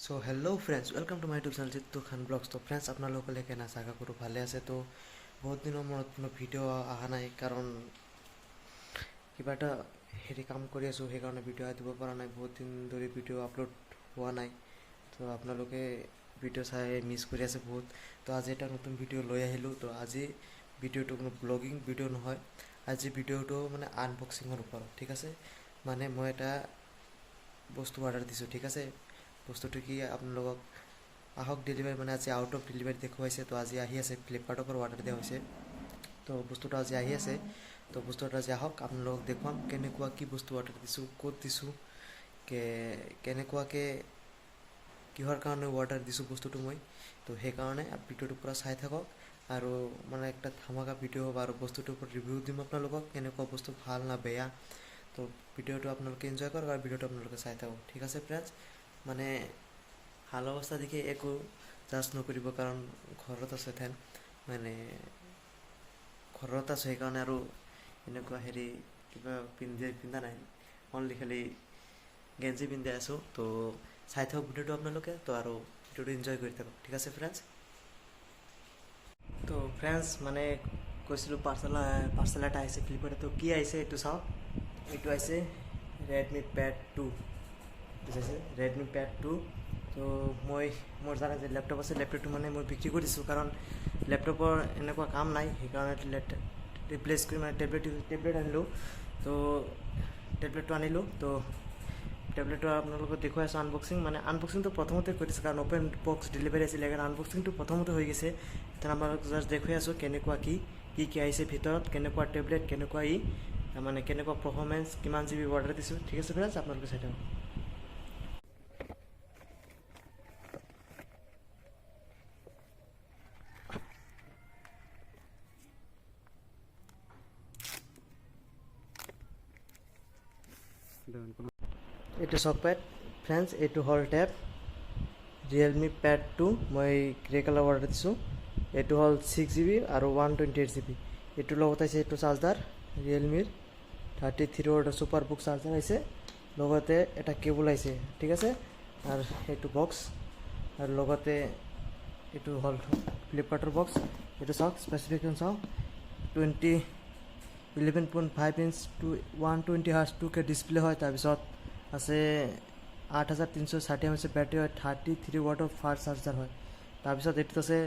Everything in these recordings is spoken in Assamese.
So hello friends, welcome to my YouTube channel Jittu Khan blogs. তো ফ্ৰেণ্ডছ, আপোনালোকলে কেনে আছে? আশা কৰোঁ ভালে আছে। তো বহুত দিনৰ মূৰত কোনো ভিডিঅ' অহা নাই, কাৰণ কিবা এটা হেৰি কাম কৰি আছোঁ, সেইকাৰণে ভিডিঅ' দিব পৰা নাই। বহুত দিন ধৰি ভিডিঅ' আপলোড হোৱা নাই। তো আপোনালোকে ভিডিঅ' চাই মিছ কৰি আছে বহুত। তো আজি এটা নতুন ভিডিঅ' লৈ আহিলোঁ। তো আজি ভিডিঅ'টো কোনো ব্লগিং ভিডিঅ' নহয়, আজি ভিডিঅ'টো মানে আনবক্সিঙৰ ওপৰত, ঠিক আছে? মানে মই এটা বস্তু অৰ্ডাৰ দিছোঁ, ঠিক আছে? বস্তুটো কি আপোনালোকক আহক, ডেলিভাৰী মানে আজি আউট অফ ডেলিভাৰী দেখুৱাইছে। তো আজি আহি আছে, ফ্লিপকাৰ্টৰ পৰা অৰ্ডাৰ দিয়া হৈছে। তো বস্তুটো আজি আহি আছে। তো বস্তুটো আজি আহক, আপোনালোকক দেখুৱাম কেনেকুৱা কি বস্তু অৰ্ডাৰ দিছোঁ, ক'ত দিছোঁ, কেনেকুৱাকৈ কিহৰ কাৰণে অৰ্ডাৰ দিছোঁ বস্তুটো মই। তো সেইকাৰণে ভিডিঅ'টো পূৰা চাই থাকক আৰু মানে একটা ধামাকা ভিডিঅ' হ'ব আৰু বস্তুটোৰ ওপৰত ৰিভিউ দিম আপোনালোকক, কেনেকুৱা বস্তু, ভাল না বেয়া। তো ভিডিঅ'টো আপোনালোকে এনজয় কৰক আৰু ভিডিঅ'টো আপোনালোকে চাই থাকক, ঠিক আছে ফ্ৰেণ্ডছ? মানে ভাল অৱস্থা দেখি একো জাজ নকৰিব, কাৰণ ঘৰত আছে then, মানে ঘৰত আছোঁ, সেইকাৰণে আৰু এনেকুৱা হেৰি কিবা পিন্ধা নাই, অনলি খালি গেঞ্জি পিন্ধি আছোঁ। তো চাই থাকক ভিডিঅ'টো আপোনালোকে, তো আৰু ভিডিঅ'টো এনজয় কৰি থাকক, ঠিক আছে ফ্ৰেণ্ডছ? তো ফ্ৰেণ্ডছ, মানে কৈছিলোঁ পাৰ্চেল এটা আহিছে ফ্লিপকাৰ্টত। তো কি আহিছে এইটো চাওক। এইটো আহিছে ৰেডমি পেড 2, বুজাইছে? Redmi pad 2। তো মই মোৰ জানে যে লেপটপ আছে, লেপটপটো মানে মই বিক্ৰী কৰি দিছোঁ, কাৰণ লেপটপৰ এনেকুৱা কাম নাই। সেইকাৰণে ৰিপ্লেচ কৰি মানে টেবলেট আনিলোঁ। তো টেবলেটটো আনিলোঁ। তো টেবলেটটো আপোনালোকক দেখুৱাই আছোঁ আনবক্সিং। মানে আনবক্সিংটো প্ৰথমতে কৰি দিছোঁ, কাৰণ অ'পেন বক্স ডেলিভাৰী আছিলে, সেইকাৰণে আনবক্সিংটো প্ৰথমতে হৈ গৈছে। এতিয়া আপোনালোকক জাষ্ট দেখুৱাই আছোঁ কেনেকুৱা কি কি কি আহিছে ভিতৰত, কেনেকুৱা টেবলেট, কেনেকুৱা ই মানে কেনেকুৱা পাৰফৰ্মেঞ্চ, কিমান জি বি অৰ্ডাৰ দিছোঁ, ঠিক আছে ফ্ৰেণ্ডছ? আপোনালোকে চাই থাকক। এইটো চাওক পেড ফ্ৰেণ্ডছ, এইটো হ'ল টেব ৰিয়েলমি পেড 2। মই গ্ৰে কালাৰ অৰ্ডাৰ দিছোঁ। এইটো হ'ল 6 জি বি আৰু 128 জি বি। এইটোৰ লগত আহিছে এইটো চাৰ্জাৰ, ৰিয়েলমিৰ 33 ৱাটৰ ছুপাৰ ভুক চাৰ্জাৰ আহিছে, লগতে এটা কেবুল আহিছে, ঠিক আছে? আৰু এইটো বক্স আৰু লগতে এইটো হ'ল ফ্লিপকাৰ্টৰ বক্স। এইটো চাওক, স্পেচিফিকেশ্যন চাওক, 11.5 inch 120 hertz 2K display হয়। তাৰপিছত আছে 8360 এম এইচ বেটাৰী হয়, 33 ৱাটৰ ফাষ্ট চাৰ্জাৰ হয়। তাৰপিছত এইটোত আছে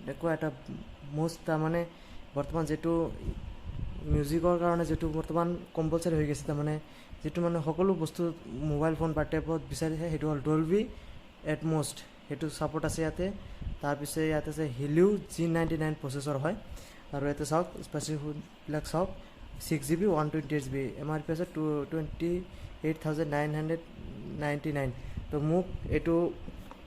এনেকুৱা এটা মষ্ট, তাৰমানে বৰ্তমান যিটো মিউজিকৰ কাৰণে যিটো বৰ্তমান কম্পালচাৰী হৈ গৈছে, তাৰমানে যিটো মানে সকলো বস্তু মোবাইল ফোন বা টেবত বিচাৰিছে, সেইটো হ'ল ডলবি এটমছ, সেইটো ছাপৰ্ট আছে ইয়াতে। তাৰপিছে ইয়াতে আছে হিলিঅ' জি99 প্ৰচেছৰ হয়। আৰু ইয়াতে চাওক, স্পেচিফিকবিলাক চাওক, 6 GB 128 GB, MRP আছে 28,999। তো মোক এইটো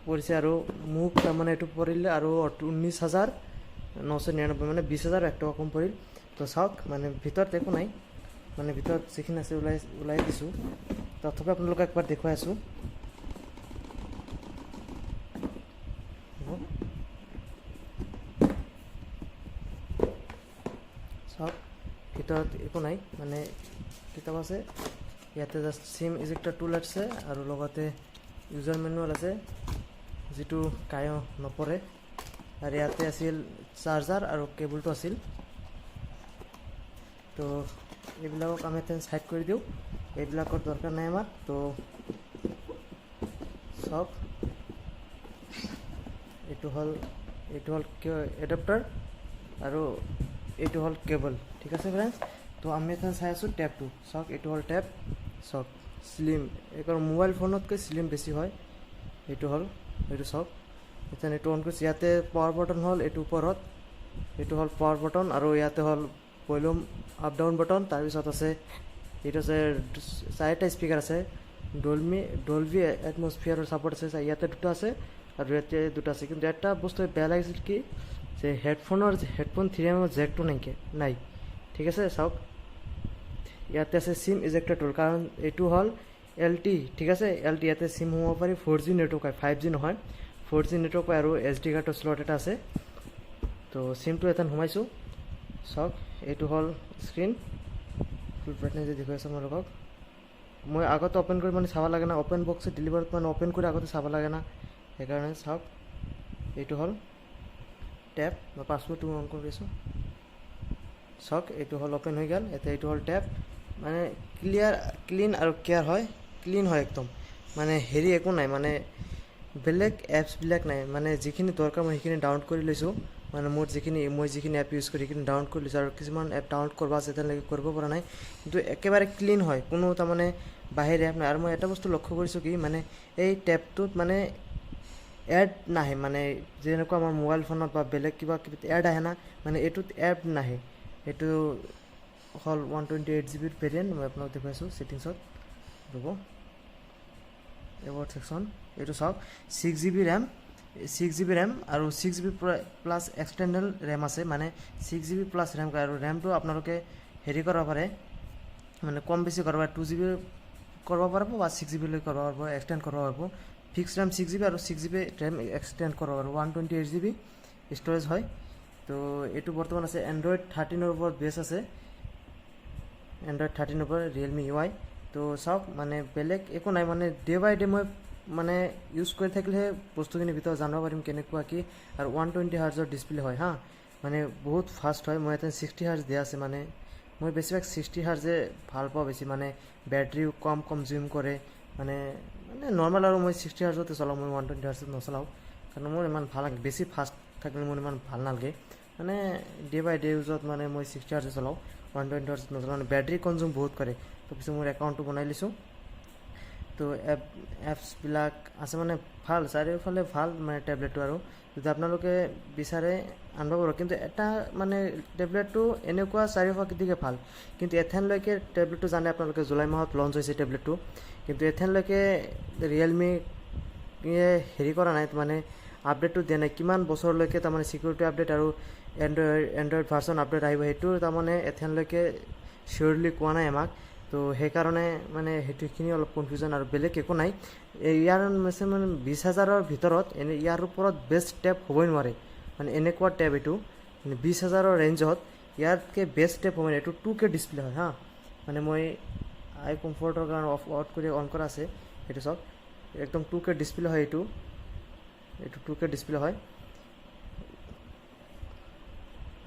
পৰিছে আৰু মোক তাৰমানে এইটো পৰিলে আৰু 19,999, মানে 20,001 টকা কম পৰিল। তো চাওক, মানে ভিতৰত একো নাই, মানে ভিতৰত যিখিনি আছে ওলাই ওলাই দিছোঁ, তথাপি আপোনালোকক একবাৰ দেখুৱাই আছোঁ। হ'ব। চাওক, ভিতৰত একো নাই, মানে কিতাপ আছে ইয়াতে, জাষ্ট চিম ইজেক্টৰ টুল আছে আৰু লগতে ইউজাৰ মেনুৱেল আছে, যিটো কায়ো নপৰে। আৰু ইয়াতে আছিল চাৰ্জাৰ আৰু কেবুলটো আছিল। তো এইবিলাকক আমি এতিয়া ছাইড কৰি দিওঁ, এইবিলাকৰ দৰকাৰ নাই আমাৰ। তো চাওক, এইটো হ'ল এডাপ্টাৰ আৰু এইটো হ'ল কেবল, ঠিক আছে ফ্ৰেণ্ডছ? তো আমি এতিয়া চাই আছোঁ টেবটো। চাওক, এইটো হ'ল টেব। চাওক, শ্লিম, এইখন মোবাইল ফোনতকৈ শ্লিম বেছি হয়। এইটো হ'ল, এইটো চাওক, এতিয়া এইটো অন কৰিছোঁ। ইয়াতে পাৱাৰ বটন হ'ল, এইটো ওপৰত এইটো হ'ল পাৱাৰ বটন আৰু ইয়াতে হ'ল ভলিউম আপ ডাউন বটন। তাৰপিছত আছে এইটো আছে, চাৰিটা স্পীকাৰ আছে, ডলবি এটমছফিয়াৰৰ ছাপৰ্ট আছে। ইয়াতে দুটা আছে আৰু ইয়াতে দুটা আছে। কিন্তু এটা বস্তু বেয়া লাগিছিল কি যে হেডফোন 3 এম জেকটো নাইকিয়া নাই, ঠিক আছে? চাওক, ইয়াতে আছে চিম ইজেক্টৰ টুল, কাৰণ এইটো হ'ল এল টি, ঠিক আছে? এল টি, ইয়াতে চিম সোমাব পাৰি, 4G network পায়, 5G নহয়, 4G network পায় আৰু এছ ডি কাৰ্ডৰ শ্লট এটা আছে। তো চিমটো এটা সোমাইছোঁ। চাওক, এইটো হ'ল স্ক্ৰীণ, ফুল ব্ৰাইটনেছ দেখুৱাই আছোঁ আপোনালোকক মই। আগতে অ'পেন কৰি মানে চাব লাগে না, অ'পেন বক্সত ডেলিভাৰীত মানে অ'পেন কৰি আগতে চাব লাগে না। সেইকাৰণে চাওক এইটো হ'ল টেব, মই পাছৱৰ্ডটো অন কৰি আছোঁ। চাওক এইটো হ'ল অ'পেন হৈ গ'ল। এতিয়া এইটো হ'ল টেব, মানে ক্লিয়াৰ ক্লিন আৰু কেয়াৰ হয়, ক্লিন হয় একদম, মানে হেৰি একো নাই, মানে বেলেগ এপছবিলাক নাই, মানে যিখিনি দৰকাৰ মই সেইখিনি ডাউনলোড কৰি লৈছোঁ। মানে মোৰ যিখিনি মই যিখিনি এপ ইউজ কৰি সেইখিনি ডাউনলোড কৰি লৈছোঁ, আৰু কিছুমান এপ ডাউনলোড কৰিব আছে এতিয়ালৈকে কৰিব পৰা নাই, কিন্তু একেবাৰে ক্লিন হয়, কোনো তাৰমানে বাহিৰে এপ নাই। আৰু মই এটা বস্তু লক্ষ্য কৰিছোঁ কি মানে এই টেবটোত মানে এড নাহে, মানে যেনেকুৱা আমাৰ মোবাইল ফোনত বা বেলেগ কিবা কিবি এড আহে না, মানে এইটোত এড নাহে। এইটো হ'ল 128 জিবিৰ ভেৰিয়েণ্ট, মই আপোনাক দেখুৱাইছোঁ ছেটিংছত, ৰ'ব এবাউট ছেকশ্যন। এইটো চাওক 6 GB RAM, 6 GB RAM আৰু 6 জিবি প্লাছ এক্সটেণ্ডেড ৰেম আছে, মানে 6 জিবি প্লাছ ৰেম। আৰু ৰেমটো আপোনালোকে হেৰি কৰিব পাৰে, মানে কম বেছি কৰিব পাৰে, 2 জিবি কৰিব পাৰিব বা 6 জিবিলৈ কৰিব পাৰিব, এক্সটেণ্ড কৰিব পাৰিব। ফিক্স ৰেম 6 জিবি আৰু 6 জিবি ৰেম এক্সটেণ্ড কৰিব পাৰিব। 128 জিবি ষ্ট'ৰেজ হয়। তো এইটো বৰ্তমান আছে এণ্ড্ৰইড 13ৰ ওপৰত বেছ আছে, এণ্ড্ৰইড 13ৰ ওপৰত ৰিয়েলমি ইউ আই। তো চাওক মানে বেলেগ একো নাই, মানে ডে বাই ডে মই মানে ইউজ কৰি থাকিলেহে বস্তুখিনিৰ ভিতৰত জানিব পাৰিম কেনেকুৱা কি। আৰু 120 হাৰ্জৰ ডিছপ্লে হয়, হা, মানে বহুত ফাষ্ট হয়। মই ইয়াতে 60 হাৰ্জ দিয়া আছে, মানে মই বেছিভাগ 60 হাৰ্জে ভাল পাওঁ বেছি, মানে বেটাৰীও কম কনজিউম কৰে, মানে মানে নৰ্মেল। আৰু মই 60 হাৰ্জতে চলাওঁ, মই 120 হাৰ্জত নচলাওঁ, কাৰণ মোৰ ইমান ভাল নালাগে, বেছি ফাষ্ট থাকিলে মোৰ ইমান ভাল নালাগে। মানে ডে বাই ডে ইউজত মানে মই 60 হাৰ্জে চলাওঁ, 120 হাৰ্জত নচলাওঁ, মানে বেটাৰী কনজিউম বহুত কৰে। তাৰপিছত মোৰ একাউণ্টটো বনাই লৈছোঁ। তো এপছবিলাক আছে, মানে ভাল, চাৰিওফালে ভাল মানে টেবলেটটো। আৰু যদি আপোনালোকে বিচাৰে আনিব পাৰিব, কিন্তু এটা মানে টেবলেটটো এনেকুৱা চাৰিওফালে দিশে ভাল, কিন্তু এথেনলৈকে টেবলেটটো জানে আপোনালোকে জুলাই মাহত লঞ্চ হৈছে টেবলেটটো, কিন্তু এথেনলৈকে ৰিয়েলমিয়ে হেৰি কৰা নাই, মানে আপডেটটো দিয়া নাই, কিমান বছৰলৈকে তাৰমানে ছিকিউৰিটি আপডেট আৰু এণ্ড্ৰইড ভাৰ্চন আপডেট আহিব সেইটো তাৰমানে এথেনলৈকে চিয়'ৰলি কোৱা নাই আমাক। তো সেইকাৰণে মানে সেইটোখিনি অলপ কনফিউজন, আৰু বেলেগ একো নাই। ইয়াৰ মানে 20 হাজাৰৰ ভিতৰত এনে ইয়াৰ ওপৰত বেষ্ট টেব হ'বই নোৱাৰে, মানে এনেকুৱা টেব এইটো, মানে 20 হাজাৰৰ ৰেঞ্জত ইয়াতকৈ বেষ্ট টেব হ'ব নোৱাৰে। এইটো 2K display হয়, হা, মানে মই আই কমফৰ্টৰ কাৰণে অফ অফ কৰি অন কৰা আছে। সেইটো চাওক একদম 2K display হয়, এইটো এইটো 2K display হয়।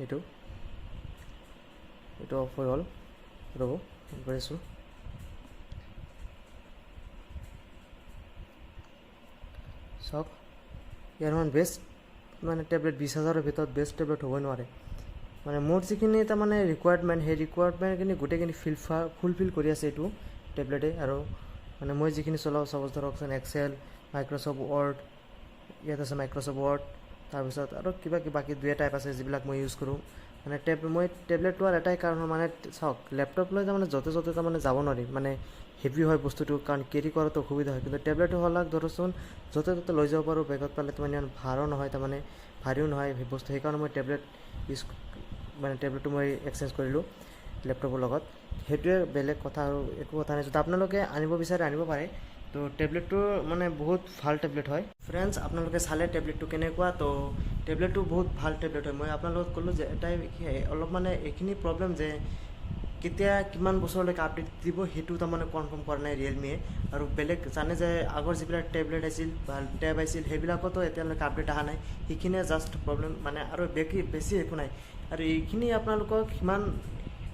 এইটো এইটো অফ হৈ গ'ল, ৰ'ব কৰি আছোঁ। চাওক ইয়াৰ মানে বেষ্ট মানে টেবলেট 20 হাজাৰৰ ভিতৰত বেষ্ট টেবলেট হ'বই নোৱাৰে। মানে মোৰ যিখিনি তাৰমানে ৰিকুৱাৰমেণ্ট, সেই ৰিকুৱাৰমেণ্টখিনি গোটেইখিনি ফুলফিল কৰি আছে এইটো টেবলেটে। আৰু মানে মই যিখিনি চলাওঁ, চাপ'জ ধৰকচোন এক্সেল, মাইক্ৰ'ছফ্ট ৱৰ্ড, ইয়াত আছে মাইক্ৰ'ছফ্ট ৱৰ্ড, তাৰপিছত আৰু কিবা কিবি বাকী দুই এটা এপ আছে যিবিলাক মই ইউজ কৰোঁ। মানে মই টেবলেট লোৱাৰ এটাই কাৰণ মানে চাওক লেপটপ লৈ তাৰমানে য'তে য'তে তাৰমানে যাব নোৱাৰি, মানে হেভি হয় বস্তুটো, কাৰণ কেৰি কৰাটো অসুবিধা হয়। কিন্তু টেবলেটটো হ'লে ধৰচোন য'তে ত'তে লৈ যাব পাৰোঁ, বেগত পালে তাৰমানে ইমান ভাৰো নহয়, তাৰমানে ভাৰীও নহয় সেই বস্তু। সেইকাৰণে মই টেবলেট ইউজ মানে টেবলেটটো মই এক্সচেঞ্জ কৰিলোঁ লেপটপৰ লগত। সেইটোৱে বেলেগ কথা আৰু একো কথা নাই। যদি আপোনালোকে আনিব বিচাৰে আনিব পাৰে। তো টেবলেটটো মানে বহুত ভাল টেবলেট হয়। ফ্ৰেণ্ডছ, আপোনালোকে চালে টেবলেটটো কেনেকুৱা। তো টেবলেটটো বহুত ভাল টেবলেট হয়। মই আপোনালোকক ক'লোঁ যে এটাই অলপ মানে এইখিনি প্ৰব্লেম যে কেতিয়া কিমান বছৰলৈকে আপডেট দিব সেইটো তাৰমানে কনফাৰ্ম কৰা নাই ৰিয়েলমিয়ে। আৰু বেলেগ জানে যে আগৰ যিবিলাক টেবলেট আছিল বা টেব আছিল সেইবিলাকতো এতিয়ালৈকে আপডেট অহা নাই, সেইখিনিয়ে জাষ্ট প্ৰব্লেম মানে, আৰু বেছি একো নাই। আৰু এইখিনি আপোনালোকক সিমান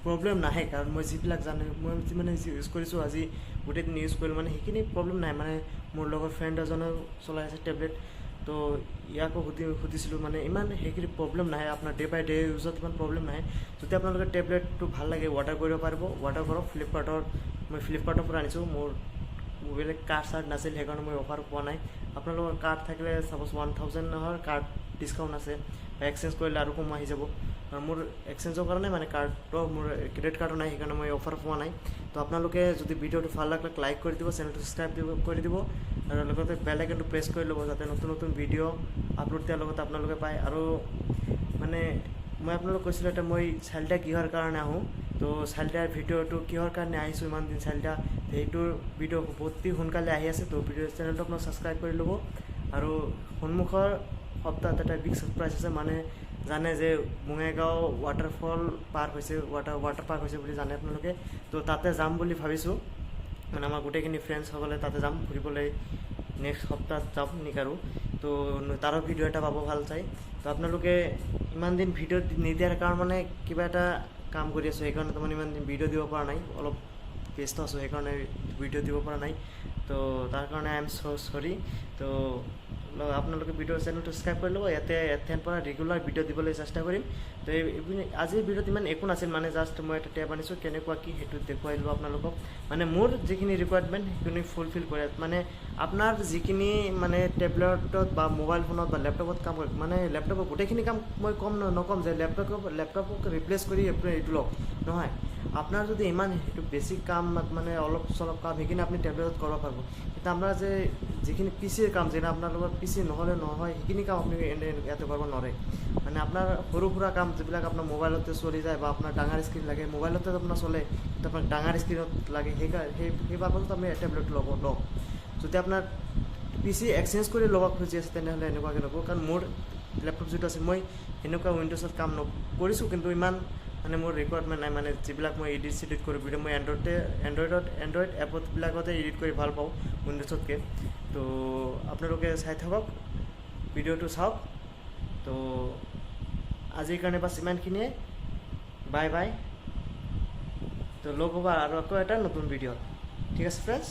প্ৰব্লেম নাহে, কাৰণ মই যিবিলাক জানো, মই যিমানে যি ইউজ কৰিছোঁ আজি গোটেই দিন ইউজ কৰিলোঁ, মানে সেইখিনি প্ৰব্লেম নাই। মানে মোৰ লগৰ ফ্ৰেণ্ড এজনেও চলাই আছে টেবলেট, তো ইয়াকো সুধিছিলোঁ, মানে ইমান সেইখিনি প্ৰব্লেম নাহে, আপোনাৰ ডে বাই ডে ইউজত ইমান প্ৰব্লেম নাহে। যদি আপোনালোকে টেবলেটটো ভাল লাগে অৰ্ডাৰ কৰিব পাৰিব, অৰ্ডাৰ কৰক। মই ফ্লিপকাৰ্টৰ পৰা আনিছোঁ। মোৰ বেলেগ কাৰ্ড চাৰ্ড নাছিল, সেইকাৰণে মই অফাৰ পোৱা নাই। আপোনালোকৰ কাৰ্ড থাকিলে ছাপ'জ 1000 কাৰ্ড ডিছকাউণ্ট আছে, বা এক্সচেঞ্জ কৰিলে আৰু কম আহি যাব। আৰু মোৰ এক্সচেঞ্জৰ কাৰণে মানে কাৰ্ডটো মোৰ ক্ৰেডিট কাৰ্ডো নাই, সেইকাৰণে মই অফাৰ পোৱা নাই। তো আপোনালোকে যদি ভিডিঅ'টো ভাল লাগিলে লাইক কৰি দিব, চেনেলটো ছাবস্ক্ৰাইব কৰি দিব, আৰু লগতে বেল আইকনটো প্ৰেছ কৰি ল'ব, যাতে নতুন নতুন ভিডিঅ' আপলোড দিয়াৰ লগতে আপোনালোকে পায়। আৰু মানে মই আপোনালোক কৈছিলোঁ এটা মই চাৰিটা কিহৰ কাৰণে আহোঁ, তো চাৰিটাৰ ভিডিঅ'টো কিহৰ কাৰণে আহিছোঁ ইমান দিন চাৰিটা, সেইটোৰ ভিডিঅ' অতি সোনকালে আহি আছে। তো ভিডিঅ' চেনেলটো আপোনাক ছাবস্ক্ৰাইব কৰি ল'ব। আৰু সন্মুখৰ সপ্তাহত এটা বিগ ছাৰপ্ৰাইজ আছে, মানে জানে যে বঙাইগাঁও ৱাটাৰফল পাৰ্ক হৈছে, ৱাটাৰ পাৰ্ক হৈছে বুলি জানে আপোনালোকে। তো তাতে যাম বুলি ভাবিছোঁ, মানে আমাৰ গোটেইখিনি ফ্ৰেণ্ডছসকলে তাতে যাম ফুৰিবলৈ। নেক্সট সপ্তাহত যাম নেকি আৰু। তো তাৰো ভিডিঅ' এটা পাব ভাল চাই। তো আপোনালোকে ইমান দিন ভিডিঅ' নিদিয়াৰ কাৰণ মানে কিবা এটা কাম কৰি আছোঁ, সেইকাৰণে তাৰমানে ইমান দিন ভিডিঅ' দিব পৰা নাই। অলপ ব্যস্ত আছোঁ, সেইকাৰণে ভিডিঅ' দিব পৰা নাই। তো তাৰ কাৰণে I am so sorry। তো আপোনালোকে ভিডিঅ' চেনেলটো ছাবস্ক্ৰাইব কৰি ল'ব। ইয়াতে এথেন পৰা ৰেগুলাৰ ভিডিঅ' দিবলৈ চেষ্টা কৰিম। তো এই আজিৰ ভিডিঅ'ত ইমান একো নাছিল, মানে জাষ্ট মই এটা টেব আনিছোঁ, কেনেকুৱা কি সেইটো দেখুৱাই দিলোঁ আপোনালোকক। মানে মোৰ যিখিনি ৰিকুৱাৰমেণ্ট, সেইখিনি ফুলফিল কৰে। মানে আপোনাৰ যিখিনি মানে টেবলেটত বা মোবাইল ফোনত বা লেপটপত কাম কৰে, মানে লেপটপত গোটেইখিনি কাম মই কম নক'ম যে লেপটপক ৰিপ্লেচ কৰি আপুনি এইটো লওক, নহয়। আপোনাৰ যদি ইমান সেইটো বেছি কাম, মানে অলপ চলপ কাম, সেইখিনি আপুনি টেবলেটত কৰিব পাৰিব। কিন্তু আপোনাৰ যে যিখিনি পিচিৰ কাম, যেনে আপোনালোকৰ পিচি নহ'লে নহয়, সেইখিনি কাম আপুনি এনে ইয়াতে কৰিব নোৱাৰে। মানে আপোনাৰ সৰু সুৰা কাম যিবিলাক আপোনাৰ মোবাইলতে চলি যায় বা আপোনাৰ ডাঙৰ স্ক্ৰীণ লাগে, মোবাইলতে আপোনাৰ চলে, কিন্তু আপোনাক ডাঙৰ স্ক্ৰীণত লাগে, সেই পাৰপাছত আপুনি টেবলেট ল'ব লওক। যদি আপোনাৰ পিচি এক্সচেঞ্জ কৰি ল'ব খুজি আছে, তেনেহ'লে এনেকুৱাকৈ ল'ব। কাৰণ মোৰ লেপটপ যিটো আছে, মই সেনেকুৱা উইণ্ড'জত কাম কৰিছোঁ, কিন্তু ইমান মানে মোৰ ৰিকুৱাৰমেণ্ট নাই। মানে যিবিলাক মই এডিট চিডিট কৰোঁ ভিডিঅ', মই এণ্ড্ৰইডত, এণ্ড্ৰইড এপতবিলাকতে এডিট কৰি ভাল পাওঁ উইণ্ড'জতকৈ। তো আপোনালোকে চাই থাকক, ভিডিঅ'টো চাওক। তো আজিৰ কাৰণে বাছ ইমানখিনিয়ে। Bye bye. তো লগ হ'বা আৰু আকৌ এটা নতুন ভিডিঅ'ত। ঠিক আছে ফ্ৰেণ্ডছ।